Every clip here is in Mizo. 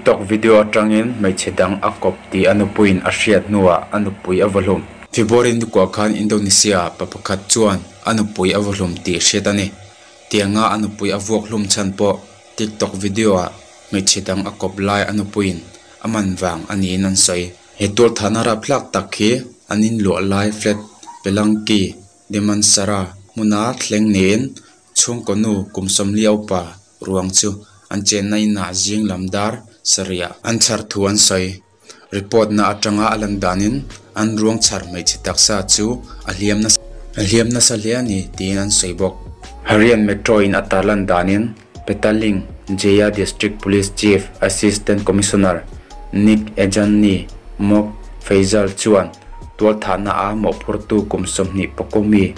TikTok video atangin hmeichhe dang a kawp tih a nupuiin a hriat hnuah a nupui a vaw hlum. February nikuah khan Indonesia pa pakhat chuan a nupui a vaw hlum tih hriat a ni. Tianga a nupui a vuak hlum chhan pawh TikTok video ah hmeichhe dang a kawp lai a nupuiin a man vang a niin an sawi. He tualthahna rapthlak tak hi an inluah lai flat Pelangki Damansara hmuna thleng niin chhungkaw nu kum 40 upa ruang chu an chenna inah zing lam dar sarih ah an chhar thu an sawi. Report na atanga a lan danin an ruang chhar hmeichhe taksa chu a hliam nasa a hliam nasa hle a ni tiin an sawi bawk. Harian Metro in a tarlan danin Petaling Jaya District Police Chief Assistant Commissioner Nik Ejanni Mok Faizal chuan tualthahna a mawhphurtu kum 20 mi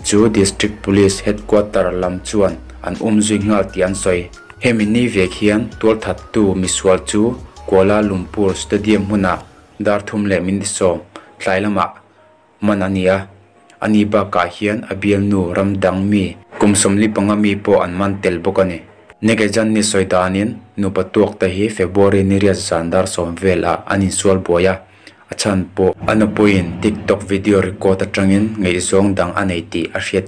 chu District Police Headquarter lam chuan an um zui nghal tih an sawi. Hemi ni vek hian tualthattu misual chu Kuala Lumpur Stadium hmunah dar 3:10 tlai lamah man a ni a. Ani bakah hian a bialnu ram dang mi kum 45 mi pawh an man tel bawk a ni. Nik Ejanni sawi danin nupa tuak te hi February ni riat zan dar 10 velah an insual buai a. A chhan pawh a nupuiin TikTok video record atangin ngaihzawng dang a nei tih a hriat.